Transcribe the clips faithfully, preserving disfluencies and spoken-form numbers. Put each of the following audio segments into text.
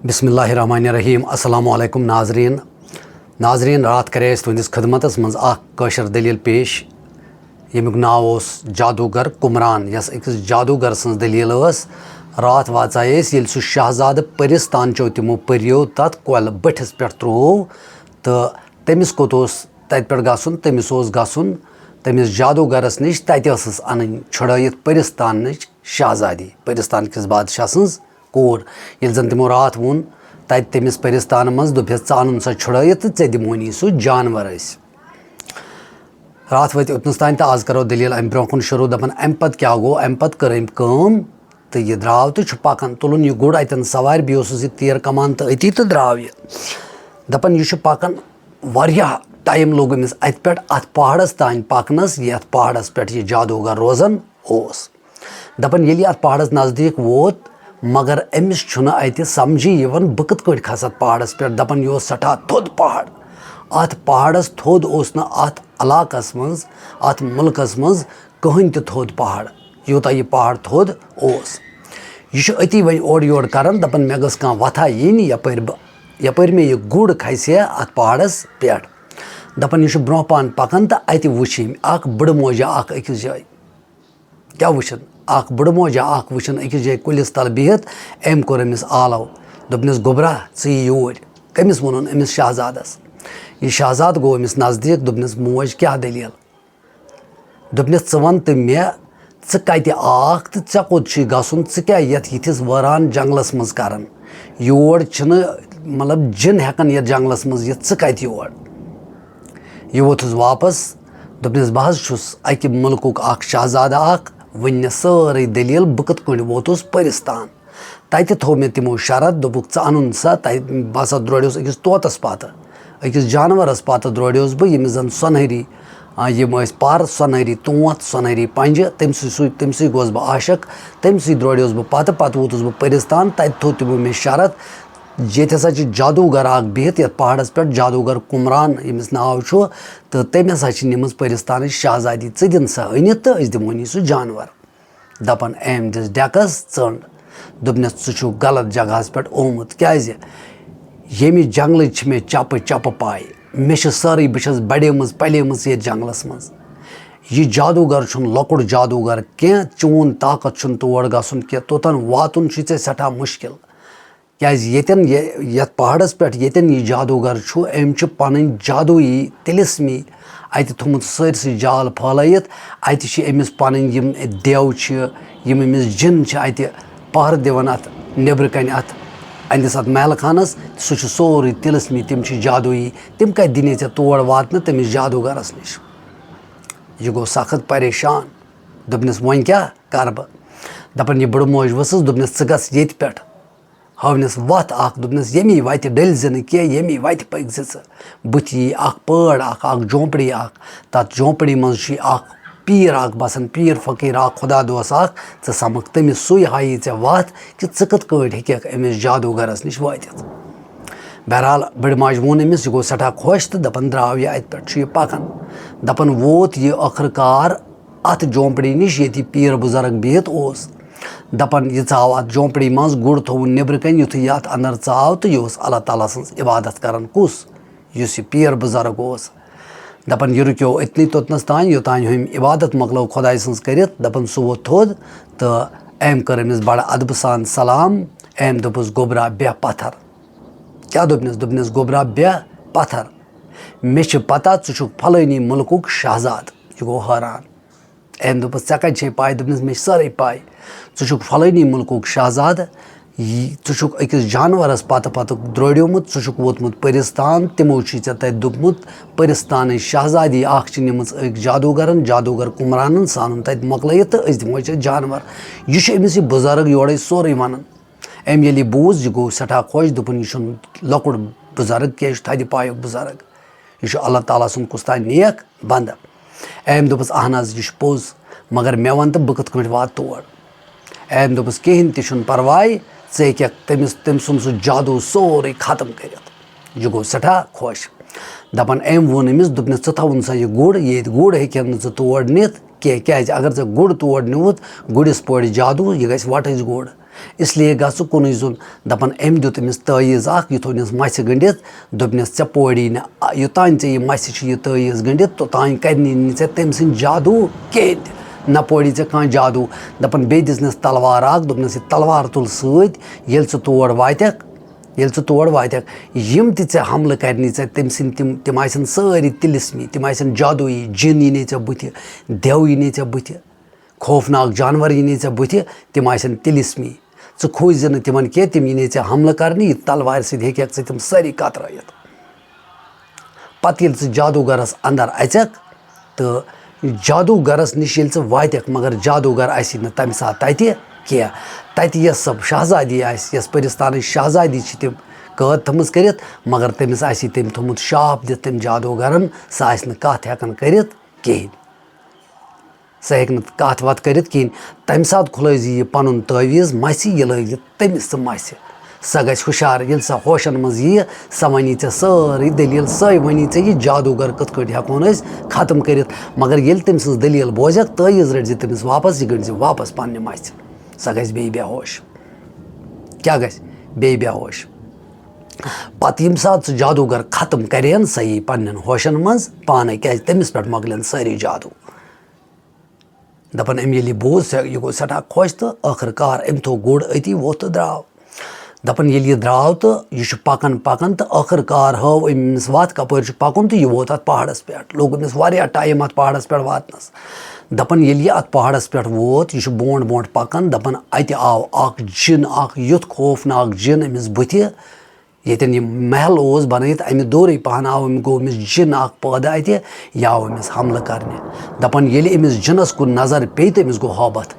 بسم اللہ الرحمن الرحیم۔ السلام علیکم ناظرین۔ ناظرین، راتھ کرے اَسہِ تُہنٛدِس خدمتس منٛز اکھ کٲشِر دٔلیٖل پیش، ییٚمیُک ناو اوس جادوگر کُمران، یۄس أکِس جادوگر سٕنٛز دٔلیٖل ٲس۔ راتھ واژایے أسۍ، ییٚلہِ سُہ شہزادٕ پٔرِستان چیو تِمو پٔرِیو تتھ کۄلہِ بٔٹھِس پٮ۪ٹھ ترٛوو، تہٕ تٔمِس کوٚت اوس تتہِ پٮ۪ٹھ گژھُن؟ تٔمِس اوس گژھُن تٔمِس جادوگرس نِش، تتہِ ٲسٕس انٕنۍ چھُڑٲیِتھ پٔرِستانٕچ شہزادی، پٔرِستان کِس بادشاہ سٕنٛز کوٗر۔ ییٚلہِ زن تِمو راتھ ووٚن تتہِ تٔمِس پٔرِستانہٕ منٛز، دوٚپہس، "ژٕ اَنُن سا چھُڑٲیِتھ تہٕ ژےٚ دِمہونی سُہ جانور أسۍ۔" راتھ وٲتۍ اوٚتنس تام تہٕ از کرو دٔلیٖل امہِ برونٛہہ کُن شروٗع۔ دپان، امہِ پتہٕ کیٛاہ گوٚو؟ امہِ پتہٕ کٔر أمۍ کٲم تہٕ یہِ درٛاو تہٕ چھُ پکان۔ تُلُن یہِ گُر اتٮ۪ن سوارِ، بیٚیہِ اوسُس یہِ تیٖر کمان تہٕ أتی تہٕ درٛاو یہِ۔ دپان، یہِ چھُ پکان، واریاہ ٹایم لوٚگ أمِس اتہِ پٮ۪ٹھ اتھ پہاڑس تام پکنس، یتھ پہاڑس پٮ۪ٹھ یہِ جادوگر روزان اوس۔ دپان، ییٚلہِ یہِ اتھ پہاڑس نزدیٖک ووت، مگر أمِس چھُنہٕ اتہِ سمجھی یِوان بہٕ کِتھ کٲٹھۍ کھسہٕ اتھ پہاڑس پٮ۪ٹھ۔ دپان، یہِ اوس سٮ۪ٹھاہ تھوٚد پہاڑ۔ اتھ پہاڑس تھوٚد اوس نہٕ اتھ علاقس منٛز، اتھ مُلکس منٛز کٕہٕنۍ تہِ تھوٚد پہاڑ، یوٗتاہ یہِ پہاڑ تھوٚد اوس۔ یہِ چھُ أتی وۄنۍ اورٕ یورٕ کران، دپان، مےٚ گٔژھ کانٛہہ وتھا یِنۍ، یپٲرۍ بہٕ، یپٲرۍ مےٚ یہِ گُر کھسہِ ہا اتھ پہاڑس پٮ۪ٹھ۔ دپان، یہِ چھُ برونٛہہ پہن پکان تہٕ اتہِ وٕچھ أمۍ اکھ بٕڑٕ موجا اکھ أکِس جایہِ۔ کیٛاہ وٕچھن؟ اکھ بٕڑٕ موجا اکھ وٕچھن أکِس جایہِ کُلِس تل بِہِتھ۔ أمۍ کوٚر أمِس آلو، دوٚپنس، "گوٚبرا، ژٕ یہِ یوٗرۍ۔" کٔمِس ووٚنُن؟ أمِس شہزادس۔ یہِ شہزاد گوٚو أمِس نزدیٖک، دوٚپنس، "موج، کیٛاہ دٔلیٖل؟" دوٚپنس، "ژٕ وَن تہٕ مےٚ، ژٕ کَتہِ آکھ تہٕ ژےٚ کوٚت چھُے گژھُن؟ ژٕ کیٛاہ یَتھ یِتھِس وٲران جنٛگلَس منٛز کَران؟ یور چھِنہٕ، مطلب، جِن ہٮ۪کَن یَتھ جنٛگلَس منٛز یِتھ، ژٕ کَتہِ یور؟" یہِ ووتھُس واپَس، دوٚپنَس، "بہٕ حظ چھُس اَکہِ مُلکُک اَکھ شہزادٕ اَکھ، وٕنہِ مےٚ سٲرٕے دٔلیٖل، بہٕ کِتھ کٔنۍ ووتُس پٔرِستان۔" تَتہِ تھوٚو مےٚ تِمو شرط، دوٚپُکھ، "ژٕ اَنُن سا تَتہِ۔" بہٕ ہسا درٛوڈیوس أکِس طوطس پتہٕ، أکِس جانورس پتہٕ درٛوڈیوس بہٕ، ییٚمِس زن سۄنہری، آ، یِم ٲسۍ پَر، سۄنہری طوط، سۄنہری پنجہِ، تٔمۍ سٕے سُے، تٔمۍ سٕے گوس بہٕ عاشق، تٔمۍ سٕے درٛوڈیوس بہٕ پتہٕ، پتہٕ ووتُس بہٕ پٔرِستان، تتہِ تھوٚو تِمو مےٚ شرط، ییٚتہِ ہسا چھِ جادوگر اکھ بِہِتھ، یتھ پہاڑس پٮ۪ٹھ جادوگر کُمران، ییٚمِس ناو چھُ، تہٕ تٔمۍ ہسا چھِ نِمٕژ پٔرِستانٕچ شہزادی، ژٕ دِن سا أنِتھ تہٕ أسۍ دِمون یہِ سُہ جانور۔ دپان، أمۍ دِژ ڈیکس ژٔنڈ۔ دوٚپنس، "ژٕ چھُکھ غلط جگہس پٮ۪ٹھ آمُت، کیازِ؟ ییٚمہِ جنگلٕچ چھِ مےٚ چپہٕ چپہٕ پاے۔ مےٚ چھِ سٲرٕے، بہٕ چھَس بڑیمٕژ پلیمٕژ یتھ جنگلس منٛز۔ یہِ جادوگر چھُنہٕ لۄکُٹ جادوگر کینٛہہ، چون طاقت چھُنہٕ تور گژھُن کینٛہہ، توٚتن واتُن چھُے ژےٚ سٮ۪ٹھاہ مُشکل۔ کیازِ ییٚتٮ۪ن یہِ، یتھ پہاڑس پٮ۪ٹھ ییٚتٮ۪ن یہِ جادوگر چھُ، أمۍ چھُ پنٕنۍ جادویی طلسمی اتہِ تھوٚمُت سٲرسٕے جال پھٲلٲیِتھ۔ اتہِ چھِ أمِس پنٕنۍ یِم دیو چھِ، یِم أمِس جِن چھِ اتہِ پہرٕ دِوان اتھ نیٚبرٕ کنہِ، اتھ أہنٛدِس اتھ محلہٕ خانس۔ سُہ چھُ سورُے طلسمی، تِم چھِ جادویی۔ تِم کتہِ دِنی ژےٚ تور واتنہٕ تٔمِس جادوگرس نِش؟ یہِ گوٚو سخت پریشان۔ دوٚپنس، "وۄنۍ کیٛاہ کرٕ بہٕ؟" دپان، یہِ بٕڑٕ موج ؤژھٕس، دوٚپنس، "ژٕ گژھ ییٚتہِ پٮ۪ٹھ۔" ہٲونس وتھ اکھ، دوٚپنس، "ییٚمی وتہِ ڈٔلۍ زِ نہٕ کینٛہہ، ییٚمی وتہِ پٔکۍ زِ ژٕ۔ بُتھِ یی اکھ پٲڑ اکھ، اکھ جھونپڑی اکھ۔ تتھ جھونپڑی منٛز چھُے اکھ پیٖر اکھ بسان، پیٖر فقیٖر اکھ، خدا دوس اکھ۔ ژٕ سمکھ تٔمِس، سُے ہایی ژےٚ وتھ کہِ ژٕ کِتھ کٲٹھۍ ہیٚککھ أمِس جادوگرس نِش وٲتِتھ۔" بہرحال، بٕڑِ ماجہِ ووٚن أمِس، یہِ گوٚو سٮ۪ٹھاہ خۄش تہٕ دپان، درٛاو یہِ اتہِ پٮ۪ٹھ، چھُ یہِ پکان۔ دپان، ووت یہِ ٲخٕر کار اتھ جھونپڑی نِش، ییٚتہِ یہِ پیٖر بُزرگ بِہِتھ اوس۔ دپان، یہِ ژاو اتھ جھونپڑی منٛز، گُر تھووُن نیٚبرٕ کنہِ، یُتھُے یہِ اتھ اندر ژاو تہٕ یہِ اوس اللہ تعالیٰ سٕنٛز عبادت کران۔ کُس؟ یُس یہِ پیٖر بُزرگ اوس۔ دپان، یہِ رُکیو أتنی توٚتنس تام، یوٚتام ہُمۍ عبادت مۄکلٲو خۄداے سٕنٛز کٔرِتھ۔ دپان، سُہ ووٚتھ تھوٚد تہٕ أمۍ کٔر أمِس بڑٕ ادبہٕ سان سلام۔ أمۍ دوٚپُس، "گوٚبرا، بیٚہہ پتھر۔" کیٛاہ دوٚپنس؟ دوٚپنس، "گوٚبرا، بیٚہہ پتھر۔ مےٚ چھِ پتہ ژٕ چھُکھ فلٲنی مُلکُک شہزادٕ۔" یہِ گوٚو حٲران۔ أمۍ دوٚپُس، "ژےٚ کَتہِ چھے پَے؟" دوٚپنَس، "مےٚ چھِ سٲرٕے پَے۔ ژٕ چھُکھ فلٲنی مُلکُک شہزادٕ، یہِ، ژٕ چھُکھ أکِس جانوَرَس پَتہٕ پَتہٕ درٛوڈیومُت، ژٕ چھُکھ ووتمُت پٔرِستان، تِمو چھُے ژےٚ تَتہِ دوٚپمُت، پٔرِستانٕچ شہزادی اَکھ چھِ نِمٕژ أکۍ جادوگرَن، جادوگر کُمرانَن، سُہ اَنُن تَتہِ مۄکلٲیِتھ تہٕ أسۍ دِموے ژےٚ جانوَر۔" یہِ چھُ أمِس یہِ بُزرٕگ یورَے سورُے وَنان۔ أمۍ ییٚلہِ یہِ بوٗز، یہِ گوٚو سٮ۪ٹھاہ خۄش، دوٚپُن، "یہِ چھُنہٕ لۄکُٹ بُزرٕگ کینٛہہ، یہِ چھُ تھدِ پایُک بُزرٕگ۔ یہِ چھُ اللہ تعالیٰ سُنٛد کُس تام نیک بنٛدٕ۔" أمۍ دوٚپُس، "اہن حظ، یہِ چھُ پوٚز، مگر مےٚ وَن تہٕ بہٕ کِتھ کٲٹھۍ واتہٕ تور؟" أمۍ دوٚپُس، "کِہیٖنۍ تہِ چھُنہٕ پرواے، ژٕ ہیٚکَکھ تٔمِس، تٔمۍ سُنٛد سُہ جادوٗ سورُے ختم کٔرِتھ۔" یہِ گوٚو سٮ۪ٹھاہ خۄش۔ دَپان، أمۍ ووٚن أمِس، دوٚپنَس، "ژٕ تھاوُن سا یہِ گُر ییٚتہِ، گُر ہیٚکہِ ہَن نہٕ ژٕ تور نِتھ کینٛہہ، کیٛازِ اگر ژےٚ گُر تور نیوٗتھ، گُرِس پورِ جادوٗ، یہِ گژھِ وۄٹٕج گُر۔" اس لیے گژھ ژٕ کُنُے زوٚن۔ دَپان، أمۍ دیُت أمِس تعویٖذ اَکھ، یہِ تھوٚونَس مَژھِ گٔنٛڈِتھ، دوٚپنَس، "ژےٚ پوری نہٕ، آ، یوٚتام ژےٚ یہِ مَژھِ چھِ یہِ تعویٖذ گٔنٛڈِتھ، توٚتام کَرنی نہٕ ژےٚ تٔمۍ سٕنٛدۍ جادوٗ کِہیٖنۍ تہِ۔ نہ پوری ژےٚ کانٛہہ جادوٗ۔" دَپان، بیٚیہِ دِژنَس تلوار اَکھ، دوٚپنَس، "یہِ تلوار تُل سۭتۍ، ییٚلہِ ژٕ تور واتَکھ، ییٚلہِ ژٕ تور واتَکھ، یِم تہِ ژےٚ حملہٕ کَرنی ژےٚ تٔمۍ سٕنٛدۍ تِم، تِم آسَن سٲری طلسمی، تِم آسَن جادوٗیی، جِن یی نے ژےٚ بُتھِ، دٮ۪و یی نے ژےٚ بُتھِ۔" خوفناک جانور یی نے ژےٚ بُتھِ، تِم آسن طلسمی۔ ژٕ کھوٗژۍ زِ نہٕ تِمن کینٛہہ، تِم یی نے ژےٚ حملہٕ کرنہِ، یہِ تلوارِ سۭتۍ ہیٚککھ ژٕ تِم سٲری کترٲیِتھ۔ پتہٕ ییٚلہِ ژٕ جادوٗگرس اندر اژکھ تہٕ جادوٗگرس نِش ییٚلہِ ژٕ واتکھ، مگر جادوٗگر آسی نہٕ تمہِ ساتہٕ تتہِ کینٛہہ۔ تتہِ یۄس سۄ شہزادی آسہِ، یۄس پٔرِستانٕچ شہزادی چھِ تِم قٲد تھٲمٕژ کٔرِتھ، مگر تٔمِس آسی تٔمۍ تھوٚمُت شاپ دِتھ تٔمۍ جادوٗگرن، سۄ آسہِ نہٕ کتھ ہٮ۪کان کٔرِتھ کِہینۍ۔ سۄ ہیٚکہِ نہٕ کَتھ وَتھ کٔرِتھ کِہیٖنۍ۔ تَمہِ ساتہٕ کھُلٲوزِ یہِ پَنُن تعویٖذ مَژھِ، یہِ لٲگزِ تٔمِس ژٕ مَژھِ۔ سۄ گژھِ ہُشار، ییٚلہِ سۄ ہوشَن منٛز یِیہِ، سۄ وَنی ژےٚ سٲرٕے دٔلیٖل، سۄے وَنی ژےٚ یہِ جادوٗگر کِتھ کٲٹھۍ ہٮ۪کون أسۍ ختم کٔرِتھ۔ مگر ییٚلہِ تٔمۍ سٕنٛز دٔلیٖل بوزٮ۪کھ، تعویٖذ رٔٹزِ تٔمِس واپَس، یہِ گٔنٛڈزِ واپَس پنٛنہِ مَژھِ۔ سۄ گژھِ بیٚیہِ بے ہوش۔ کیٛاہ گژھِ؟ بیٚیہِ بے ہوش۔ پتہٕ ییٚمہِ ساتہٕ سُہ جادوٗگر ختم کرِہن، سۄ یی پننٮ۪ن ہوشن منٛز پانے، کیازِ تٔمِس پٮ۪ٹھ مۄکلن سٲری جادوٗ۔ دپان، أمۍ ییٚلہِ یہِ بوٗز، سہ-، یہِ گوٚو سٮ۪ٹھاہ خۄش تہٕ ٲخٕر کار أمۍ تھوٚو گُر أتی، ووٚتھ تہٕ درٛاو۔ دپان، ییٚلہِ یہِ درٛاو تہٕ یہِ چھُ پکان پکان تہٕ ٲخٕر کار ہٲو أمۍ أمِس وتھ کپٲرۍ چھُ پکُن تہٕ یہِ ووت اتھ پہاڑس پٮ۪ٹھ۔ لوٚگ أمِس واریاہ ٹایم اتھ پہاڑس پٮ۪ٹھ واتنس۔ دپان، ییٚلہِ یہِ اتھ پہاڑس پٮ۪ٹھ ووت، یہِ چھُ برونٛٹھ برونٛٹھ پکان، دپان، اتہِ آو اکھ جِن، اکھ یُتھ خوفناک جِن أمِس بٕتھِ، ییٚتٮ۪ن یہِ محل اوس بنٲیِتھ، اَمہِ دوٗرٕے پہن آو أمۍ، گوٚو أمِس جِن اکھ پٲدٕ اَتہِ، یہِ آو أمِس حملہٕ کرنہِ۔ دَپان، ییٚلہِ أمِس جِنَس کُن نظر پیٚیہِ تہٕ أمِس گوٚو ہٲبتھ۔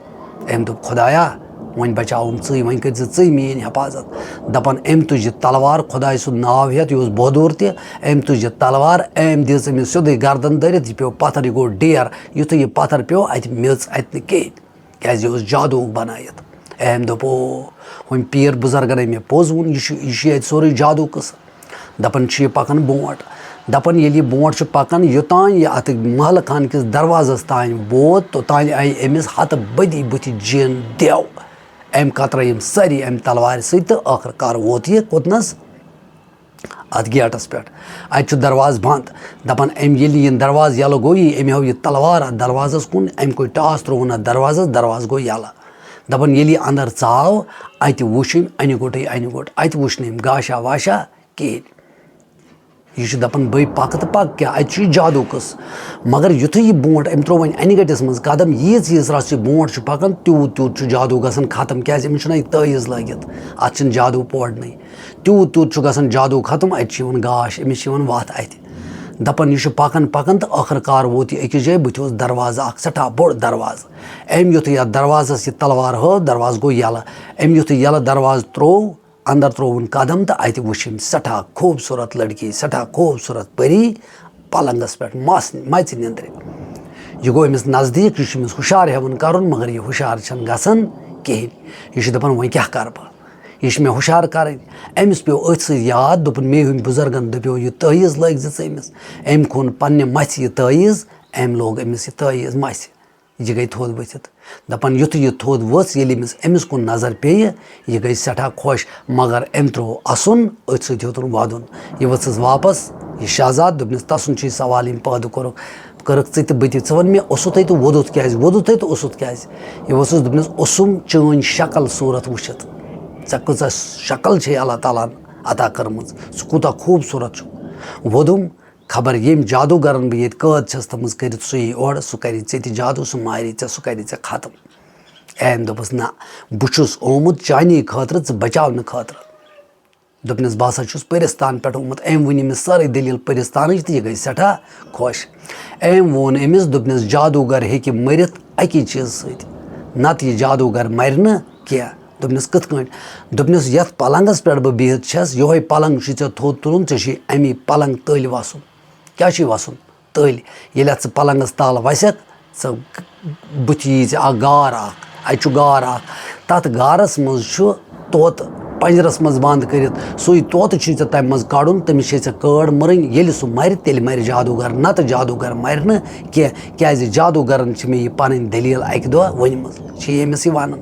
أمۍ دوٚپ، "خۄدایا، وۄنۍ بچاوُم ژٕے، وۄنۍ کٔرۍ زِ ژٕے میٛٲنۍ حفاظت۔" دَپان، أمۍ تُج یہِ تلوار، خۄداے سُنٛد ناو ہٮ۪تھ، یہِ اوس بہادُر تہِ، أمۍ تُج یہِ تلوار، أمۍ دِژ أمِس سیوٚدُے گردن دٲرِتھ، یہِ پیوٚو پتھر، یہِ گوٚو ڈیر۔ یُتھُے یہِ پتھر پیوٚو، اَتہِ میٚژ اَتہِ نہٕ کِہیٖنۍ۔ کیازِ یہِ اوس جادوٗ بنٲیِتھ۔ أمۍ دوٚپ، "او، وۄنۍ پیٖر بُزرگن ہے مےٚ پوٚز ووٚن، یہِ چھُ، یہِ چھُ ییٚتہِ سورُے جادوٗ قٕصہٕ۔" دَپان چھُ یہِ پکان برونٛٹھ۔ دَپان ییٚلہِ یہِ برونٛٹھ چھُ پکان، یوٚتام یہِ اَتھ محلہٕ خانہٕ کِس دروازس تام ووت، توٚتام آیہِ أمِس ہتہٕ بٔدی بُتھِ جِن دٮ۪و۔ أمۍ کترٲے یِم سٲری اَمہِ تلوارِ سۭتۍ تہٕ ٲخٕر کار ووت یہِ کوٚتنس؟ اَتھ گیٹَس پٮ۪ٹھ۔ اَتہِ چھُ دروازٕ بنٛد۔ دَپان، أمۍ ییٚلہِ یہِ دروازٕ یَلہٕ گوٚو، یہِ، أمۍ ہٲو یہِ تلوار اَتھ دروازَس کُن، أمۍ کوٚر ٹاس ترٛووُن اَتھ دروازَس، دروازٕ گوٚو یَلہٕ۔ دَپان، ییٚلہِ یہِ اَندَر ژاو، اَتہِ وُچھ أمۍ اَنہِ گوٚٹٕے اَنہِ گوٚٹ، اَتہِ وُچھ نہٕ أمۍ گاشا واشا کِہیٖنۍ۔ یہِ چھُ دَپان، بٔے پَکہٕ تہٕ پَکہٕ کیٛاہ، اَتہِ چھُ یہِ جادوٗ قٕصہٕ۔ مگر یُتھُے یہِ برونٛٹھ، أمۍ ترٛوو وۄنۍ اَنہِ گٔٹِس منٛز قدم، ییٖژ ییٖژ رَژھ یہِ برونٛٹھ چھُ پَکان، تیوٗت تیوٗت چھُ جادوٗ گژھان ختم، کیٛازِ أمِس چھُنہ یہِ تٲویٖز لٲگِتھ، اَتھ چھِنہٕ جادوٗ پورنٕے۔ تیوٗت تیوٗت چھُ گژھان جادوٗ ختم، اَتہِ چھُ یِوان گاش، أمِس چھِ یِوان وَتھ اَتھِ۔ دَپان، یہِ چھُ پَکان پَکان تہٕ ٲخٕر کار ووت یہِ أکِس جایہِ، بٕتھِ اوس دروازٕ اَکھ، سٮ۪ٹھاہ بوٚڑ دروازٕ۔ أمۍ یُتھُے یَتھ دروازَس یہِ تلوار ہٲو، دروازٕ گوٚو یَلہٕ۔ أمۍ یُتھُے یَلہٕ دروازٕ ترٛوو، اندر ترٛووُن قدم تہٕ اَتہِ وُچھ أمۍ سٮ۪ٹھاہ خوٗبصوٗرت لڑکی، سٮ۪ٹھاہ خوٗبصوٗرت پٔری پلنگس پٮ۪ٹھ مَس-، مَژِ نیٚنٛدرِ۔ یہِ گوٚو أمِس نزدیٖک، یہِ چھُ أمِس ہُشار ہٮ۪وان کَرُن، مگر یہِ ہُشار چھَنہٕ گژھان کِہیٖنۍ۔ یہِ چھُ دَپان، "وۄنۍ کیٛاہ کَرٕ بہٕ؟ یہِ چھِ مےٚ ہُشار کَرٕنۍ۔" أمِس پیوٚو أتھۍ سۭتۍ یاد، دوٚپُن، "مے ہُنٛد بُزرگن دَپیو یہِ تٲویٖز لٲگۍ زِ ژٕ أمِس۔" أمۍ کھوٚن پننہِ مَژِ یہِ تٲویٖز، أمۍ لوگ أمِس یہِ تٲویٖز مَژِ۔ یہِ گٔے تھوٚد ؤتھِتھ۔ دَپان، یُتھُے یہِ تھوٚد ؤژھ، ییٚلہِ أمِس، أمِس کُن نظر پیٚیہِ، یہِ گٔے سٮ۪ٹھاہ خۄش، مگر أمۍ ترٛوو اَسُن، أتھۍ سۭتۍ ہیوٚتُن وَدُن۔ یہِ ؤژھٕس واپس، یہِ شہزاد، دوٚپنَس، "تَسُن چھُے سوال، ییٚمۍ پٲدٕ کوٚرُکھ، کٔرٕکھ ژٕ تہِ بہٕ تہِ، ژٕ وَن مےٚ، اوسُتھ ہے تہٕ ووٚدُتھ کیٛازِ، ووٚدُتھ ہے تہٕ اوسُتھ کیٛازِ؟" یہِ ؤژھٕس، دوٚپنَس، "اوسُم چٲنۍ شکل صوٗرت وٕچھِتھ، ژےٚ کۭژاہ شکل چھے اللہ تعالیٰ ہَن عطا کٔرمٕژ، ژٕ کوٗتاہ خوٗبصوٗرت چھُکھ۔" ووٚدُم، خبر ییٚمۍ جادوٗگرن بہٕ ییٚتہِ قٲد چھَس تھٲمٕژ کٔرِتھ، سُہ یی اورٕ، سُہ کَرِ ژےٚ تہِ جادوٗ، سُہ ماری ژےٚ، سُہ کَرِ ژےٚ ختم۔ أمۍ دوٚپُس، "نہ، بہٕ چھُس آمُت چانی خٲطرٕ، ژٕ بچاونہٕ خٲطرٕ۔" دوٚپنَس، "بہٕ ہسا چھُس پٔرِستان پٮ۪ٹھ آمُت۔" أمۍ ؤنۍ أمِس سٲرٕے دٔلیٖل پٔرِستانٕچ تہٕ یہِ گٔے سٮ۪ٹھاہ خۄش۔ أمۍ ووٚن أمِس، دوٚپنَس، "جادوٗگر ہیٚکہِ مٔرِتھ اَکی چیٖزٕ سۭتۍ، نَتہٕ یہِ جادوٗگر مَرِ نہٕ کینٛہہ۔" دوٚپنَس، "کِتھ کٲٹھۍ؟" دوٚپنَس، "یَتھ پلنٛگَس پٮ۪ٹھ بہٕ بِہِتھ چھَس، یِہوٚے پلنٛگ چھُے ژےٚ تھوٚد تُلُن، ژےٚ چھُے اَمی پلنٛگ تٔلۍ وَسُن۔" کیٛاہ چھُے وَسُن؟ تٔلۍ۔ ییٚلہِ اَتھ ژٕ پلنٛگَس تَل وَسَکھ، ژٕ بٕتھِ یی ژےٚ اَکھ غار اَکھ، اَتہِ چھُ غار اَکھ۔ تَتھ غارَس منٛز چھُ طوطہٕ پَنجرَس منٛز بنٛد کٔرِتھ۔ سُے طوطہٕ چھُے ژےٚ تَمہِ منٛز کَڑُن، تٔمِس چھے ژےٚ کٲڈ مٕرٕنۍ۔ ییٚلہِ سُہ مَرِ، تیٚلہِ مَرِ جادوٗگر، نَتہٕ جادوٗگَر مَرِ نہٕ کینٛہہ، کیٛازِ جادوٗگَرَن چھِ مےٚ یہِ پَنٕنۍ دٔلیٖل اَکہِ دۄہ ؤنۍمٕژ، چھِ یہِ أمِس یہِ وَنان۔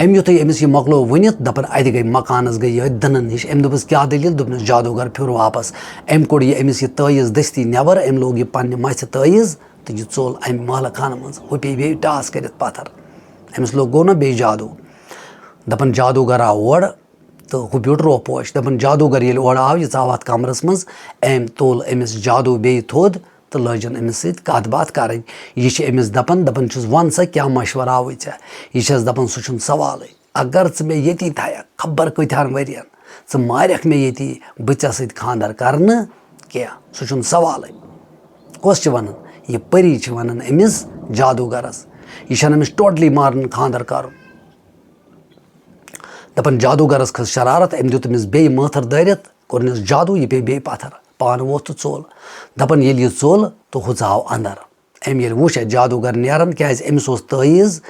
أمۍ یُتھُے أمِس یہِ مۄکلو ؤنِتھ، دَپان اَتہِ گٔے مکانَس گٔے یِہوٚے دٕنَن ہِش۔ أمۍ دوٚپُس، "کیٛاہ دٔلیٖل؟" دوٚپنَس، "جادوٗگر پھیوٚر واپَس۔" أمۍ کوٚڑ یہِ أمِس یہِ تٲیٖز دٔستی نٮ۪بَر، أمۍ لوگ یہِ پنٛنہِ مَژھِ تٲیٖز تہٕ یہِ ژوٚل اَمہِ محلہٕ خانہٕ منٛز۔ ہُہ پیٚیہِ بیٚیہِ ٹاس کٔرِتھ پَتھر۔ أمِس لوٚگ، گوٚو نہ بیٚیہِ جادوٗ۔ دَپان جادوٗگر آو اورٕ تہٕ ہُہ بیوٗٹھ روح پوش۔ دَپان جادوٗگر ییٚلہِ اورٕ آو، یہِ ژاو اَتھ کَمرَس منٛز، أمۍ تُل أمِس جادوٗ بیٚیہِ تھوٚد تہٕ لٲجِن أمِس سۭتۍ کَتھ باتھ کَرٕنۍ۔ یہِ چھِ أمِس دَپان، دَپان چھُس، "وَن سا، کیٛاہ مَشوَرٕ آوُے ژےٚ؟" یہِ چھَس دَپان، "سُہ چھُنہٕ سوالٕے۔ اگر ژٕ مےٚ ییٚتی تھایَکھ خبر کۭتِہَن ؤرِیَن، ژٕ مارٮ۪کھ مےٚ ییٚتی، بہٕ ژےٚ سۭتۍ خانٛدَر کَرٕ نہٕ کینٛہہ۔ سُہ چھُنہٕ سوالٕے۔" کۄس چھِ وَنان؟ یہِ پٔری چھِ وَنان أمِس جادوٗگَرَس۔ یہِ چھَنہٕ أمِس totally مارُن، خانٛدَر کَرُن۔ دَپان جادوٗگَرَس کھٔژ شرارت، أمۍ دیُت أمِس بیٚیہِ مٲتھٕر دٲرِتھ، کوٚرنَس جادوٗ، یہِ پیٚیہِ بیٚیہِ پَتھر۔ پانہٕ ووٚتھ تہٕ ژوٚل۔ دَپان ییٚلہِ یہِ ژوٚل تہٕ ہُہ ژاو اَندَر۔ أمۍ ییٚلہِ وُچھ اَتہِ جادوٗگر نیران، کیٛازِ أمِس اوس تٲیٖز،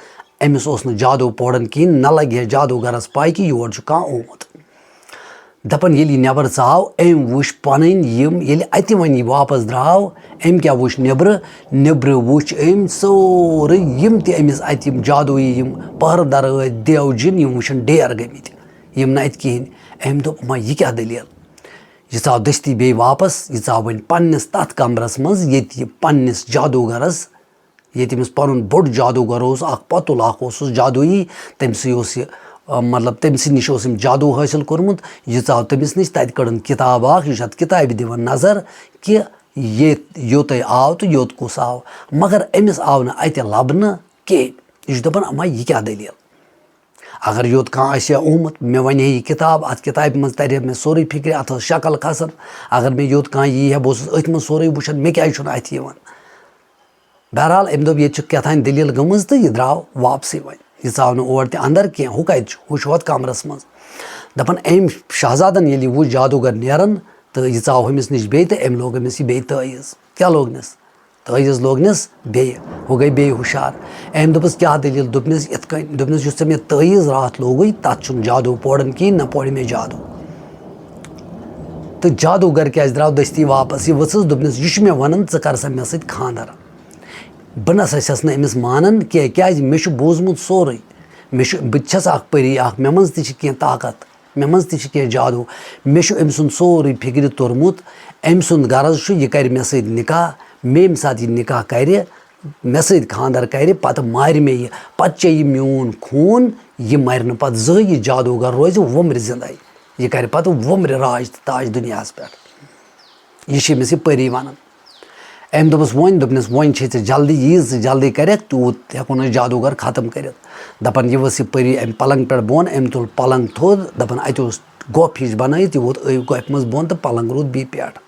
أمِس اوس نہٕ جادوٗ پوڑان کِہیٖنۍ، نہ لَگہِ ہے جادوٗگَرَس پَے کہِ یور چھُ کانٛہہ آمُت۔ دَپان ییٚلہِ یہِ نٮ۪بَر ژاو، أمۍ وُچھ پَنٕنۍ یِم، ییٚلہِ اَتہِ وۄنۍ یہِ واپَس درٛاو، أمۍ کیٛاہ وُچھ نیٚبرٕ؟ نیٚبرٕ وُچھ أمۍ سورُے، یِم تہِ أمِس اَتہِ یِم جادوٗیی یِم پٔہرٕ دَر ٲسۍ، دیو جِن، یِم وُچھَن ڈیر گٔمٕتۍ، یِم نہٕ اَتہِ کِہیٖنۍ۔ أمۍ دوٚپ، "اَما یہِ کیٛاہ دٔلیٖل؟" یہِ ژاو دٔستی بیٚیہِ واپَس، یہِ ژاو وۄنۍ پنٛنِس تَتھ کَمرَس منٛز، ییٚتہِ یہِ پنٛنِس جادوٗگَرَس، ییٚتہِ أمِس پَنُن بوٚڑ جادوٗگَر اوس، اَکھ پۄتُل اَکھ اوسُس جادوٗیی، تٔمۍ سٕے اوس یہِ، آ، مطلب، تٔمۍ سٕے نِش اوس أمۍ جادوٗ حٲصِل کوٚرمُت۔ یہِ ژاو تٔمِس نِش، تَتہِ کٔڑٕن کِتاب اَکھ، یہِ چھُ اَتھ کِتابہِ دِوان نظر کہِ یہِ یوٚتَے آو تہٕ یوٚت کُس آو۔ مگر أمِس آو نہٕ اَتہِ لَبنہٕ کِہیٖنۍ۔ یہِ چھُ دَپان، "اَما یہِ کیٛاہ دٔلیٖل؟" اگر یوٚت کانٛہہ آسہِ ہا آمُت، مےٚ وَنہِ ہے یہِ کِتاب، اَتھ کِتابہِ منٛز تَرِ ہے مےٚ سورُے فِکرِ، اَتھ ٲس شکل کھسان۔ اگر مےٚ یوٚت کانٛہہ یی ہا، بہٕ اوسُس أتھۍ منٛز سورُے وٕچھان، مےٚ کیٛازِ چھُنہٕ اَتھِ یِوان؟ بہرحال، أمۍ دوٚپ، "ییٚتہِ چھُ کیٛاہ تام دٔلیٖل گٔمٕژ"، تہٕ یہِ درٛاو واپسٕے وۄنۍ۔ یہِ ژاو نہٕ اور تہِ اَندَر کینٛہہ۔ ہُہ کَتہِ چھُ؟ ہُہ چھُ ہوٚتھ کَمرَس منٛز۔ دَپان، أمۍ شہزادَن ییٚلہِ یہِ وُچھ جادوٗگَر نیران، تہٕ یہِ ژاو ہُمِس نِش بیٚیہِ، تہٕ أمۍ لوگ أمِس یہِ بیٚیہِ تٲیٖز۔ کیٛاہ لوگنَس؟ تٲیٖز لوگنَس بیٚیہِ۔ ہُہ گٔے بیٚیہِ ہُشار۔ أمۍ دوٚپُس، "کیٛاہ دٔلیٖل؟" دوٚپنَس، "یِتھ کٔنۍ۔" دوٚپنَس، "یُس ژےٚ مےٚ تٲیٖز راتھ لوگُے، تَتھ چھُنہٕ جادوٗ پوران کِہیٖنۍ، نہ پورِ مےٚ جادوٗ۔ تہٕ جادوٗگر کیٛازِ درٛاو دٔستی واپَس؟" یہِ ؤژھٕس، دوٚپنَس، "یہِ چھُ مےٚ وَنان، ژٕ کَر سا مےٚ سۭتۍ خانٛدَر۔" بہٕ نہ سا چھَس نہٕ أمِس مانان کینٛہہ، کیٛازِ مےٚ چھُ بوٗزمُت سورُے۔ مےٚ چھُ، بہٕ تہِ چھَس اَکھ پٔری اَکھ، مےٚ منٛز تہِ چھِ کینٛہہ طاقت۔ مےٚ منٛز تہِ چھِ کینٛہہ جادوٗ۔ مےٚ چھُ أمۍ سُنٛد سورُے فِکرِ توٚرمُت۔ أمۍ سُنٛد غرض چھُ، یہِ کَرِ مےٚ سۭتۍ نِکاح۔ مےٚ ییٚمہِ ساتہٕ یہِ نِکاح کَرِ، مےٚ سۭتۍ خانٛدَر کَرِ، پَتہٕ مارِ مےٚ یہِ۔ پَتہٕ چیٚیہِ میون خوٗن۔ یہِ مَرِ نہٕ پَتہٕ زٕہٕے۔ یہِ جادوٗگر روزِ وُمرِ زِندَے۔ یہِ کَرِ پَتہٕ وُمرِ راج تہٕ تاج دُنیاہَس پٮ۪ٹھ۔ یہِ چھِ أمِس یہِ پٔری وَنان۔ أمۍ دوٚپُس، "وۄنۍ"، دوٚپنَس، "وۄنۍ چھے ژےٚ جلدی، ییٖژ ژٕ جلدی کَرٮ۪کھ، تیوٗت ہٮ۪کو نہٕ أسۍ جادوٗگر ختم کٔرِتھ۔" دَپان، یہِ ؤژھ یہِ پٔری اَمہِ پَلنٛگ پٮ۪ٹھ بۄن، أمۍ تُل پَلنٛگ تھوٚد، دَپان، اَتہِ اوس گۄپھ ہِش بَنٲیِتھ، یہِ ووت أتھۍ گۄپھِ منٛز بۄن تہٕ پَلنٛگ روٗد بیٚیہِ پٮ۪ٹھ۔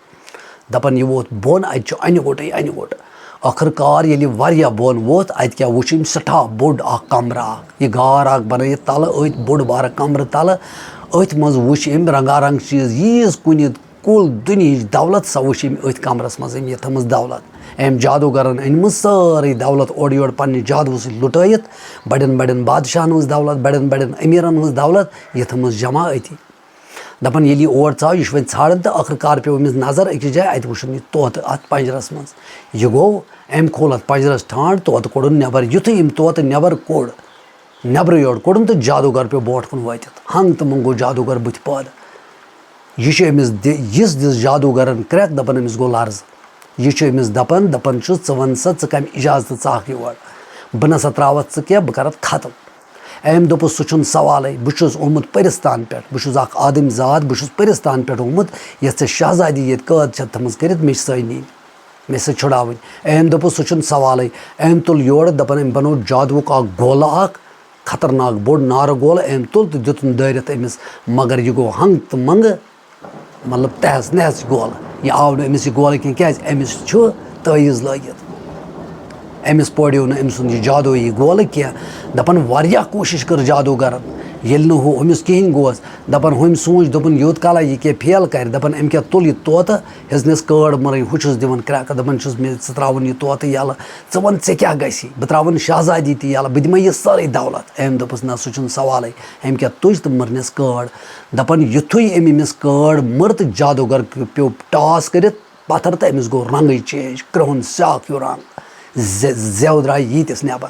دَپان، یہِ ووت بۄن، اَتہِ چھُ اَنہِ گوٚٹٕے اَنہِ گوٚٹ۔ ٲخٕر کار ییٚلہِ یہِ واریاہ بۄن ووت، اَتہِ کیٛاہ وُچھ أمۍ؟ سٮ۪ٹھاہ بوٚڑ اَکھ کَمرٕ اَکھ، یہِ غار اَکھ بَنٲیِتھ تَلہٕ، أتھۍ بوٚڑ بارٕ کَمرٕ تَلہٕ، أتھۍ منٛز وُچھ أمۍ رنٛگا رنٛگ چیٖز، ییٖژ کُنہِ کُل دُنیہٕچ دولت سۄ وٕچھ أمۍ أتھۍ کمرس منٛز، أمۍ یہِ تھٲمٕژ دولت۔ أمۍ جادوٗگرن أنۍ مٕژ سٲرٕے دولت اورٕ یورٕ پننہِ جادوٗ سۭتۍ لُٹٲیِتھ، بڑٮ۪ن بڑٮ۪ن بادشاہن ہٕنٛز دولت، بڑٮ۪ن بڑٮ۪ن امیٖرن ہٕنٛز دولت، یہِ تھٲمٕژ جمع أتی۔ دپان ییٚلہِ یہِ اور ژاو، یہِ چھُ وۄنۍ ژھانڈان، تہٕ ٲخٕر کار پیوٚو أمِس نظر أکِس جایہِ، اتہِ وٕچھُن یہِ طوطہٕ اتھ پنجرس منٛز۔ یہِ گوٚو، أمۍ کھول اتھ پنجرس ٹھانڈ، طوطہٕ کوٚڑُن نٮ۪بر۔ یُتھُے أمۍ طوطہٕ نٮ۪بر کوٚڑ، نٮ۪برٕ یور کوٚڑُن تہٕ جادوٗگر پیوٚو برونٛٹھ کُن وٲتِتھ۔ ہنٛگ تہٕ منٛگ گوٚو جادوٗگر بٕتھِ پٲدٕ۔ یہِ چھُ أمِس دِ-، یِژھ دِژ جادوٗگرن کرٛٮ۪کھ، دپان أمِس گوٚو لرزٕ۔ یہِ چھُ أمِس دپان، دپان چھُ، "ژٕ وَن سا، ژٕ کَمہِ اجازتہٕ ژٕ آکھ یور؟ بہٕ نہ سا ترٛاوَتھ ژٕ کینٛہہ، بہٕ کَرَتھ ختم۔" أمۍ دوٚپُس، "سُہ چھُنہٕ سوالٕے، بہٕ چھُس آمُت پٔرِستان پٮ۪ٹھ، بہٕ چھُس اَکھ آدمۍ ذات، بہٕ چھُس پٔرِستان پٮ۪ٹھ آمُت، یَتھ ژےٚ شہزادی ییٚتہِ قٲد چھَتھ تھٲمٕژ کٔرِتھ، مےٚ چھِ سۄے نِنۍ۔" مےٚ سۭتۍ چھُڑاوٕنۍ۔ أمۍ دوٚپُس، "سُہ چھُنہٕ سوالٕے۔" أمۍ تُل یورٕ، دَپان، أمۍ بَنوو جادوُک اَکھ گولہٕ اَکھ، خطرناک بوٚڑ نارٕ گولہٕ۔ أمۍ تُل تہٕ دیُتُن دٲرِتھ أمِس، مگر یہِ گوٚو ہنٛگ تہٕ منٛگہٕ، مطلب، تہس نہس گولہٕ۔ یہِ آو نہٕ أمِس یہِ گولہٕ کینٛہہ، کیٛازِ؟ أمِس چھُ تٲویٖز لٲگِتھ۔ أمِس پوریو نہٕ أمۍ سُنٛد یہِ جادویی گولہٕ کینٛہہ۔ دَپان، واریاہ کوٗشِش کٔر جادوٗگرن، ییٚلہِ نہٕ ہُہ أمِس کِہیٖنۍ گوس۔ دَپان، ہُمۍ سوٗنٛچ، دوٚپُن، یوٗت کالہ یہِ کیٛاہ فیل کَرِ، دَپان، أمۍ کیٛاہ تُل یہِ طوطہٕ، ہیٚژنَس کٲڑ مَرٕنۍ، ہُہ چھُس دِوان کرٛٮ۪کہٕ، دَپان چھُس، مےٚ ژٕ ترٛاوُن یہِ طوطہٕ یَلہٕ، ژٕ وَن ژےٚ کیٛاہ گژھی، بہٕ ترٛاوَن شہزادی تہِ یَلہٕ، بہٕ دِمَے یہِ سٲرٕے دولت۔ أمۍ دوٚپُس، نہ، سُہ چھُنہٕ سوالٕے۔ أمۍ کیٛاہ تُج تہٕ مٔرنَس کٲڑ۔ دَپان، یُتھُے أمۍ أمِس کٲڑ مٔر تہٕ جادوٗگر پیوٚو ٹاس کٔرِتھ پَتھر تہٕ أمِس گوٚو رنٛگٕے چینج، کرٛہُن سیٛاکھ ہیوٗ رنٛگ، زِ-، زٮ۪و درٛاے ییٖتِس نٮ۪بر۔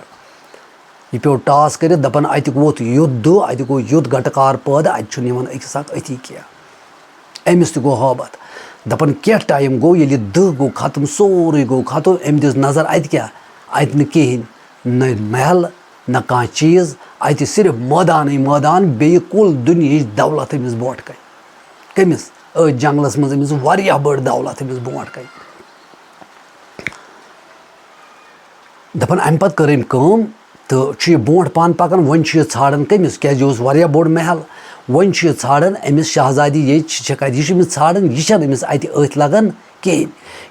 یہِ پیوٚو ٹاس کٔرِتھ، دَپان، اَتہِ ووٚتھ یُتھ دُہ، اَتہِ گوٚو یُتھ گَٹہٕ کار پٲدٕ، اَتہِ چھُنہٕ یِوان أکِس اَکھ أتھی کینٛہہ۔ أمِس تہِ گوٚو ہٲبَتھ۔ دَپان، کینٛہہ ٹایم گوٚو، ییٚلہِ یہِ دُہ گوٚو ختم، سورُے گوٚو ختم، أمۍ دِژ نظر، اَتہِ کیٛاہ؟ اَتہِ نہٕ کِہیٖنۍ، نہ محل، نہ کانٛہہ چیٖز، اَتہِ صرف مٲدانٕے مٲدان، بیٚیہِ کُل دُنیہٕچ دولت أمِس برونٛٹھ کَنہِ۔ کٔمِس؟ أتھۍ جنٛگلَس منٛز أمِس واریاہ بٔڑ دولت أمِس برونٛٹھ کَنہِ۔ دَپان، اَمہِ پَتہٕ کٔر أمۍ کٲم تہٕ چھُ یہِ برونٛٹھ پَہَن پَکان۔ وۄنۍ چھُ یہِ ژھانٛڈان کٔمِس؟ کیٛازِ یہِ اوس واریاہ بوٚڑ محل۔ وۄنۍ چھُ یہِ ژھانٛڈان أمِس شاہزادی ییٚتہِ چھِ چھِ کَتہِ، یہِ چھُ أمِس ژھانٛڈان، یہِ چھَنہٕ أمِس اَتہِ أتھۍ لَگان کِہیٖنۍ۔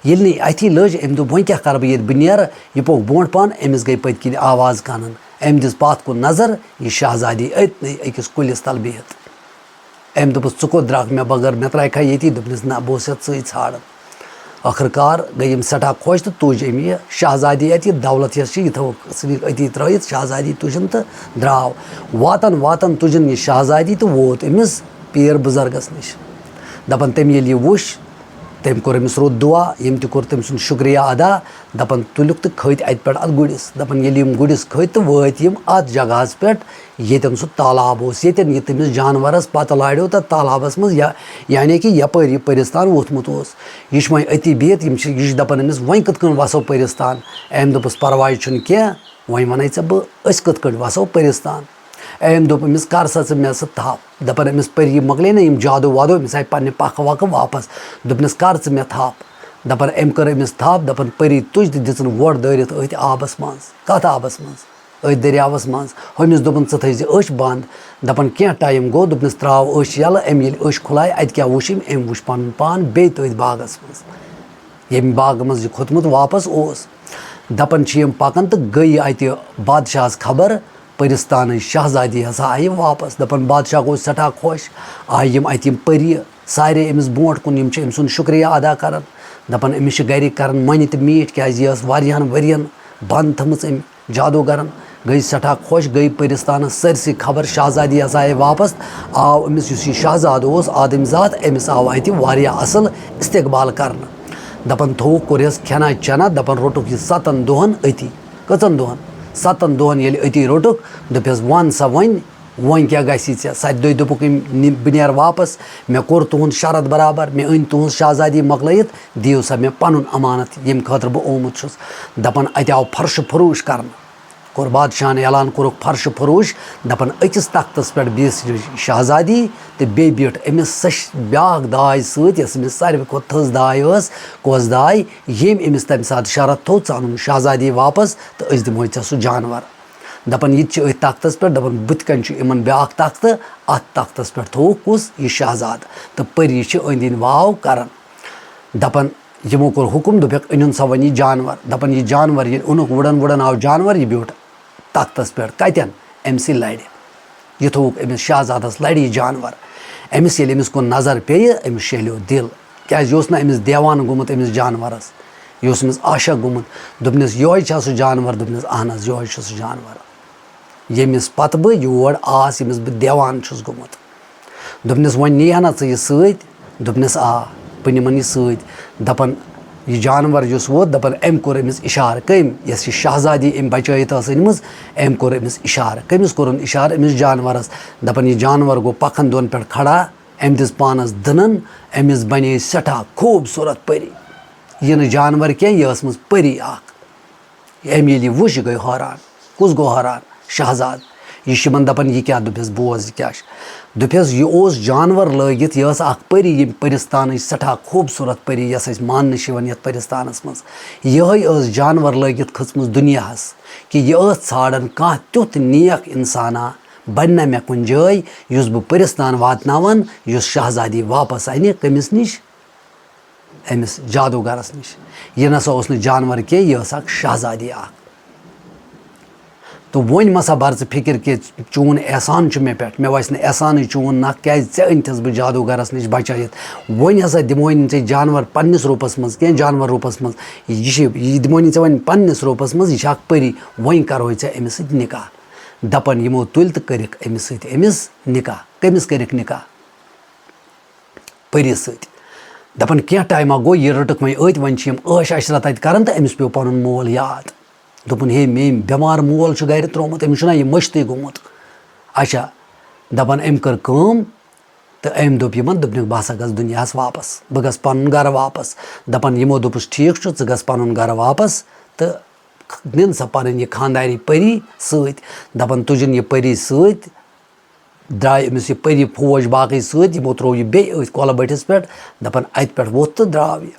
ییٚلہِ نہٕ یہِ اَتھی لٔج، أمۍ دوٚپ، وۄنۍ کیٛاہ کَرٕ بہٕ ییٚتہِ؟ بہٕ نیرٕ۔ یہِ پوٚک برونٛٹھ پَہَن، أمِس گٔے پٔتۍ کِنۍ آواز کَنَن۔ أمۍ دِژ پَتھ کُن نظر، یہِ شاہزادی أتنٕے أکِس کُلِس تَل بِہِتھ۔ أمۍ دوٚپُس، "ژٕ کوٚت درٛاکھ مےٚ بغٲر؟ مےٚ ترٛایکھا ییٚتی؟" دوٚپنَس، "نہ، بہٕ اوسُس یَتھ ژٕے ژھانٛڈان۔" ٲخٕر کار گٔے یِم سٮ۪ٹھاہ خۄش تہٕ تُج أمۍ یہِ شاہزادی اَتہِ۔ یہِ دولت یۄس چھِ، یہِ تھٲوٕکھ ژھٕنِکھ أتی ترٛٲیِتھ۔ شاہزادی تُجِن تہٕ درٛاو۔ واتان واتان تُجِن یہِ شاہزادی تہٕ ووت أمِس پیٖر بُزرگَس نِش۔ دَپان، تٔمۍ ییٚلہِ یہِ وُچھ، تٔمۍ کوٚر أمِس رُت دُعا، ییٚمۍ تہِ کوٚر تٔمۍ سُنٛد شُکریہ ادا۔ دَپان، تُلِکھ تہٕ کھٔتۍ اَتہِ پٮ۪ٹھ اَتھ گُرِس۔ دَپان، ییٚلہِ یِم گُرِس کھٔتۍ تہٕ وٲتۍ یِم اَتھ جگہَس پٮ۪ٹھ، ییٚتٮ۪ن سُہ تالاب اوس، ییٚتٮ۪ن یہِ تٔمِس جانوَرَس پَتہٕ لاریو تَتھ تالابَس منٛز، یا-، یعنی کہِ یَپٲرۍ یہِ پٔرِستان ووٚتھمُت اوس۔ یہِ چھُ وۄنۍ أتی بِہِتھ، یِم چھِ، یہِ چھُ دَپان أمِس، "وۄنۍ کِتھ کٔنۍ وَسو پٔرِستان؟" أمۍ دوٚپُس، "پَرواے چھُنہٕ کینٛہہ، وۄنۍ وَنَے ژےٚ بہٕ، أسۍ کِتھ کٔنۍ وَسو پٔرِستان؟" أمۍ دوٚپ أمِس، "کَر سا ژٕ مےٚ سۭتۍ تھَپھ؟" دَپان أمِس، پٔری مۄکلے نہ یِم جادو وادو، أمِس آیہِ پنٛنہِ پَکھٕ وَکھٕ واپَس۔ دوٚپنَس، "کَر ژٕ مےٚ تھَپھ؟" دَپان أمۍ کٔر أمِس تھَپھ، دَپان، "پٔری تُج تہٕ دِژٕن وۄٹھ دٲرِتھ أتھۍ آبَس منٛز۔" کَتھ آبَس منٛز؟ أتھۍ دٔریاوَس منٛز۔ ہُمِس دوٚپُن، "ژٕ تھٲیزِ أچھ بنٛد۔" دَپان کینٛہہ ٹایم گوٚو، دوٚپنَس، "ترٛاو أچھ یَلہٕ۔" أمۍ ییٚلہِ أچھ کھُلایہِ، اَتہِ کیٛاہ وُچھ أمۍ؟ أمۍ وُچھ پَنُن پان بیٚیہِ تٔتھۍ باغَس منٛز، ییٚمہِ باغہٕ منٛز یہِ کھوٚتمُت واپَس اوس۔ دَپان چھِ یِم پَکان تہٕ گٔیہِ اَتہِ بادشاہَس خبر، پٔرِستانٕچ شاہزادی ہسا آیہِ واپَس۔ دَپان بادشاہ گوٚو سٮ۪ٹھاہ خۄش، آیہِ یِم اَتہِ یِم پٔری سارے أمِس برونٛٹھ کُن، یِم چھِ أمۍ سُنٛد شُکریہ ادا کران۔ دَپان أمِس چھِ گَرِکۍ کران مۄنہِ تہٕ میٖٹھۍ، کیٛازِ یہِ ٲس واریاہَن ؤرِیَن بنٛد تھٲومٕژ أمۍ جادوٗگرَن۔ گٔے سٮ۪ٹھاہ خۄش، گٔے پٔرِستانَس سٲرسٕے خبر، شاہزادی ہسا آیہِ واپَس۔ آو أمِس، یُس یہِ شاہزادٕ اوس آدمزاد، أمِس آو اَتہِ واریاہ اَصٕل استقبال کرنہٕ۔ دَپان تھوٚوُکھ، کوٚرہَس کھٮ۪نا چٮ۪نا، دَپان روٚٹُکھ یہِ سَتَن دۄہَن أتی۔ کٔژَن دۄہَن؟ سَتَن دۄہَن ییٚلہِ أتی روٚٹُکھ، دوٚپہَس، "وَن سا وۄنۍ، وۄنۍ کیٛاہ گژھِ ژےٚ؟" سَتہِ دۄہہِ دوٚپُکھ أمۍ، نِ-، "بہٕ نیرٕ واپَس، مےٚ کوٚر تُہُنٛد شرط برابر، مےٚ أنۍ تُہٕنٛز شاہزادی مۄکلٲیِتھ، دِیِو سا مےٚ پَنُن اَمانَت، ییٚمہِ خٲطرٕ بہٕ آمُت چھُس۔" دَپان اَتہِ آو فرشہٕ فروش کرنہٕ۔ کوٚر بادشاہَن اعلان، کوٚرُکھ فرشہٕ فروش، دَپان أکِس تختَس پٮ۪ٹھ بیٖٹھ یہِ شاہزادی تہٕ بیٚیہِ بیٖٹھ أمِس سٕے بیٛاکھ داے سۭتۍ، یۄس أمِس ساروی کھۄتہٕ تھٔز داے ٲس۔ کۄس داے؟ ییٚمۍ أمِس تَمہِ ساتہٕ شرط تھوٚو، "ژٕ اَنُن شاہزادی واپَس تہٕ أسۍ دِمہوے ژےٚ سُہ جانوَر۔" دَپان یہِ تہِ چھِ أتھۍ تختَس پٮ۪ٹھ، دَپان بٕتھِ کَنہِ چھُ یِمَن بیٛاکھ تختہٕ، اَتھ تختَس پٮ۪ٹھ تھوٚوُکھ کُس؟ یہِ شاہزادٕ۔ تہٕ پٔری چھِ أنٛدۍ أنٛدۍ واو کران۔ دَپان یِمو کوٚر حُکُم، دوٚپُکھ، "أنِن سا وۄنۍ یہِ جانوَر۔" دَپان یہِ جانوَر ییٚلہِ اوٚنُکھ، وُڑان وُڑان آو جانوَر، یہِ بیوٗٹھ تختَس پٮ۪ٹھ۔ کَتٮ۪ن؟ أمۍ سٕے لَرِ۔ یہِ تھوٚوُکھ أمِس شاہزادَس لَرِ یہِ جانوَر۔ أمِس ییٚلہِ أمِس کُن نظر پیٚیہِ، أمِس شیہلیو دِل۔ کیٛازِ یہِ اوس نہٕ أمِس دیوانہٕ گوٚمُت أمِس جانوَرَس۔ یہِ اوس أمِس عاشق گوٚمُت۔ دوٚپنَس، "یِہوٚے چھا سُہ جانوَر؟" دوٚپنَس، "اَہَن حظ، یِہوٚے چھُ سُہ جانوَر۔" ییٚمِس پَتہٕ بہٕ یور آس، ییٚمِس بہٕ دیوان چھُس گوٚمُت۔ دوٚپنَس، "وۄنۍ نِیہِ ہا نا ژٕ یہِ سۭتۍ؟" دوٚپنَس، "آ، بہٕ نِمَن یہِ سۭتۍ۔" دَپان، یہِ جانوَر یُس ووت، دَپان، أمۍ کوٚر أمِس اِشارٕ۔ کٔمۍ؟ یۄس یہِ شاہزادی أمۍ بَچٲیِتھ ٲس أنمٕژ، أمۍ کوٚر أمِس اِشارٕ۔ کٔمِس کوٚرُن اِشارٕ؟ أمِس جانوَرَس۔ دَپان، یہِ جانوَر گوٚو پَکھَن دۄن پٮ۪ٹھ کھڑا، أمۍ دِژ پانَس دٕنَن، أمِس بَنے سٮ۪ٹھاہ خوٗبصوٗرت پٔری۔ یہِ نہٕ جانوَر کینٛہہ، یہِ ٲسمٕژ پٔری اَکھ۔ أمۍ ییٚلہِ یہِ وُچھ، یہِ گٔے حٲران۔ کُس گوٚو حٲران؟ شاہزاد۔ یہِ چھُ یِمَن دَپان، "یہِ کیٛاہ؟" دوٚپہَس، "بوز، یہِ کیٛاہ چھُ؟" دوٚپہَس، "یہِ اوس جانوَر لٲگِتھ، یہِ ٲس اَکھ پٔری، ییٚمہِ پٔرِستانٕچ سٮ۪ٹھاہ خوٗبصوٗرت پٔری، یۄس اَسہِ ماننہٕ چھِ یِوان یَتھ پٔرِستانَس منٛز۔ یِہوٚے ٲس جانوَر لٲگِتھ کھٔژمٕژ دُنیاہَس، کہِ یہِ ٲس ژھانٛڈان کانٛہہ تیُتھ نیک اِنسانا بَنہِ نا مےٚ کُنہِ جایہِ، یُس بہٕ پٔرِستان واتناوَن، یُس شاہزادی واپَس اَنہِ کٔمِس نِش؟" أمِس جادوٗگرَس نِش۔ یہِ نہ سا اوس نہٕ جانوَر کینٛہہ، یہِ ٲس اَکھ شاہزادی اَکھ۔ تہٕ وۄنۍ مہ سا بَر ژٕ فِکِر کہِ چون احسان چھُ مےٚ پٮ۪ٹھ، مےٚ وَسہِ نہٕ احسانٕے چون نَکھ، کیٛازِ ژےٚ أنۍتھَس بہٕ جادوٗگرَس نِش بَچٲیِتھ۔ وۄنۍ ہسا دِموے نہٕ ژےٚ جانوَر پنٛنِس روٗپَس منٛز کینٛہہ، جانوَر روٗپَس منٛز۔ یہِ چھِ، یہِ دِموے نہٕ ژےٚ وۄنۍ پنٛنِس روٗپَس منٛز، یہِ چھِ اَکھ پٔری۔ وۄنۍ کَرہوے ژےٚ أمِس سۭتۍ نِکاح۔ دَپان یِمو تُلۍ تہٕ کٔرِکھ أمِس سۭتۍ أمِس نِکاح۔ کٔمِس کٔرِکھ نِکاح؟ پٔری سۭتۍ۔ دَپان، کینٛہہ ٹایما گوٚو، یہِ رٔٹٕکھ وۄنۍ أتھۍ، وۄنۍ چھِ یِم عٲش عشرت اَتہِ کَران تہٕ أمِس پیوٚو پَنُن مول یاد۔ دوٚپُن، "ہے، میٲنۍ بٮ۪مار مول چھُ گرِ ترٛوومُت، أمِس چھُنہ یہِ مٔشتٕے گوٚمُت؟" اچھا، دَپان أمۍ کٔر کٲم تہٕ أمۍ دوٚپ یِمَن، دوٚپنَکھ، "بہٕ ہسا گژھٕ دُنیاہَس واپَس، بہٕ گژھٕ پَنُن گَرٕ واپَس۔" دَپان یِمو دوٚپُس، "ٹھیٖک چھُ، ژٕ گژھ پَنُن گَرٕ واپَس تہٕ نِن سا پَنٕنۍ یہِ خانٛدارِنۍ پٔری سۭتۍ۔" دَپان تُجِن یہِ پٔری سۭتۍ، درٛاے أمِس یہِ پٔری فوج باقٕے سۭتۍ، یِمو ترٛوو یہِ بیٚیہِ أتھۍ کۄلہٕ بٔٹھِس پٮ۪ٹھ، دَپان اَتہِ پٮ۪ٹھ ووٚتھ تہٕ درٛاو یہِ۔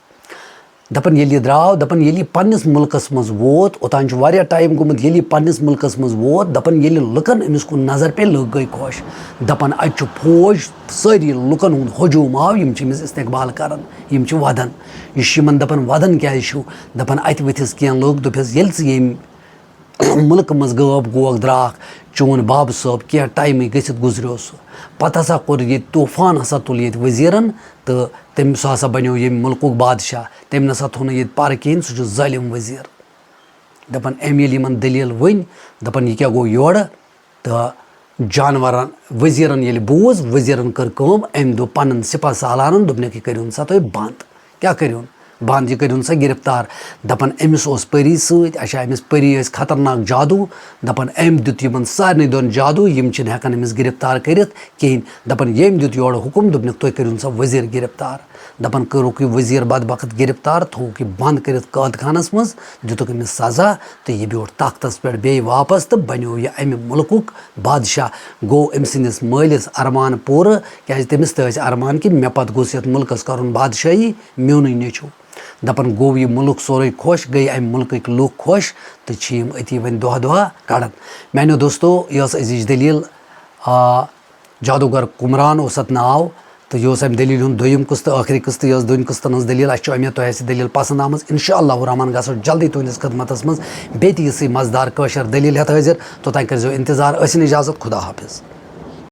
دَپان ییٚلہِ یہِ درٛاو، دَپان ییٚلہِ یہِ پنٛنِس مُلکَس منٛز ووت، اوٚتام چھُ واریاہ ٹایم گوٚمُت، ییٚلہِ یہِ پنٛنِس مُلکَس منٛز ووت، دَپان ییٚلہِ لُکَن أمِس کُن نظر پیٚیہِ، لُکھ گٔے خۄش۔ دَپان اَتہِ چھُ فوج، سٲری لُکَن ہُنٛد ہجوٗم آو، یِم چھِ أمِس استقبال کَران، یِم چھِ وَدان۔ یہِ چھُ یِمَن دَپان، "وَدان کیٛازِ چھِو؟" دَپان اَتہِ ؤتھِس کینٛہہ لُکھ، دوٚپہَس، ییٚلہِ ژٕ ییٚمہِ مُلکہٕ منٛز غٲب گوکھ درٛاکھ، چون بابہٕ صٲب کینٛہہ ٹایمٕے گٔژھِتھ گُزریو سُہ۔ پَتہٕ ہسا کوٚر ییٚتہِ طوفان ہسا تُل ییٚتہِ وزیٖرَن تہٕ تٔمۍ، سُہ ہسا بنیو ییٚمہِ مُلکُک بادشاہ۔ تٔمۍ نسا تھوٚو نہٕ ییٚتہِ پَرٕ کِہیٖنۍ، سُہ چھُ ظٲلِم وزیٖر۔ دَپان أمۍ ییٚلہِ یِمَن دٔلیٖل ؤنۍ، دَپان یہِ کیٛاہ گوٚو یورٕ؟ تہٕ جانوَرَن، وزیٖرَن ییٚلہِ بوٗز، وزیٖرَن کٔر کٲم، أمۍ دوٚپ پَنُن سِپاہ سالارَن، دوٚپنَکھ، "یہِ کٔرِو سا تُہۍ بنٛد۔" کیٛاہ کٔرِوُن؟ بنٛد، یہِ کٔرِوُن سا گِرفتار۔ دَپان أمِس اوس پٔری سۭتۍ، اچھا، أمِس پٔری ٲسۍ خطرناک جادوٗ۔ دَپان أمۍ دیُت یِمَن سارنٕے دۄن جادوٗ، یِم چھِنہٕ ہٮ۪کان أمِس گِرفتار کٔرِتھ کِہیٖنۍ۔ دَپان ییٚمۍ دیُت یورٕ حُکُم، دوٚپنَکھ، "تُہۍ کٔرِوُن سا وزیٖر گِرفتار۔" دَپان کٔرُکھ یہِ وزیٖر بدبخت گِرفتار، تھوٚوُکھ یہِ بنٛد کٔرِتھ قٲد خانَس منٛز، دیُتُکھ أمِس سزا تہٕ یہِ بیوٗٹھ تختَس پٮ۪ٹھ بیٚیہِ واپَس تہٕ بنیو یہِ اَمہِ مُلکُک بادشاہ۔ گوٚو أمۍ سٕنٛدِس مٲلِس ارمان پوٗرٕ، کیٛازِ تٔمِس تہِ ٲسۍ ارمان کہِ مےٚ پتہٕ گوٚژھ یَتھ مُلکَس کَرُن بادشٲہی، میونُے نیٚچُو۔ دَپان گوٚو یہِ مُلک سورُے خۄش، گٔے اَمہِ مُلکٕکۍ لُکھ خۄش تہٕ چھِ یِم أتی وۄنۍ دۄہ دۄہ کَڑان۔ میٛانیو دوستو، یہِ ٲس أزِچ دٔلیٖل، آ، جادوگر کُمران اوس اَتھ ناو، تہٕ یہِ اوس اَمہِ دٔلیٖلہِ ہُنٛد دوٚیِم قٕسطہٕ، ٲخری قٕسطہٕ، یہِ ٲس دۄن قٕسطن ہٕنٛز دٔلیٖل۔ اَسہِ چھِ اُمید تۄہہِ آسہِ یہِ دٔلیٖل پسنٛد آمٕژ۔ اِنشاء اللہ الرحمن گژھو جلدی تُہٕنٛدِس خدمتس منٛز بیٚیہِ تہِ یِژھٕے مزٕدار کٲشِر دٔلیٖل ہٮ۪تھ حٲضِر۔ توٚتام کٔرۍزیو اِنتظار، ٲسِن اِجازت، خدا حافظ۔